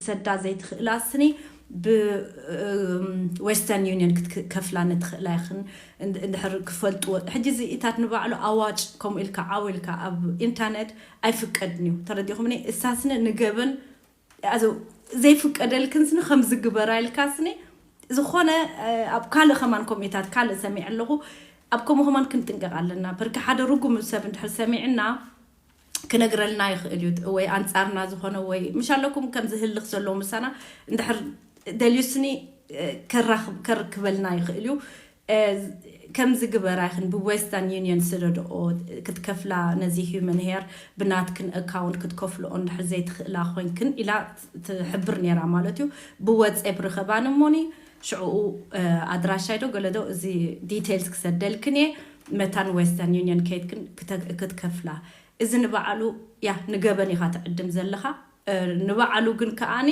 ክትሰዳ ዘይትኽእላ ስኒ ብ Western Union ክትከፍላ ንትኽእላ ይኽን እንድሕር ክፈልጥዎ። ሕጂ እዚ ኢታት ንባዕሉ ኣዋጭ ከምኡ ኢልካ ዓው ኢልካ ኣብ ኢንተርኔት ኣይፍቀድን እዩ። ተረዲኹምኒ? እሳ ስኒ ንገበን ዘይፍቀደልክን ስኒ ከምዚ ግበራ ኢልካ ስኒ ዝኾነ ኣብ ካልእ ከማን ከምኡታት ካልእ ሰሚዐ ኣለኹ። ኣብ ከምኡ ከማን ክንጥንቀቕ ኣለና። ብርኪ ሓደ ርጉም ሰብ እንድሕር ሰሚዕና ክነግረልና ይኽእል እዩ፣ ወይ ኣንጻርና ዝኾነ ወይ ምሽ ኣለኩም ከም ዝህልኽ ዘለዎ ምሳና እንድሕር ደልዩ ስኒ ከራኽብ ከርክበልና ይኽእል እዩ። ከምዚ ግበራ ይኽን ብዌስተርን ዩኒየን ስደድኦ ክትከፍላ ነዚ ሂውመን ሄር ብናትክን ኣካውንት ክትከፍልኦ እንድሕር ዘይትኽእላ ኮይንክን ኢላ ትሕብር ነይራ ማለት እዩ። ብወፀብ ርኸባን እሞኒ ሽዕኡ ኣድራሻይ ዶ ገለዶ እዚ ዲቴልስ ክሰደልክን እየ። መታን ዌስተርን ዩኒየን ከይድክን ክትከፍላ እዚ ንባዕሉ ያ ንገበን ኢኻ ትዕድም ዘለኻ። ንባዕሉ ግን ከኣ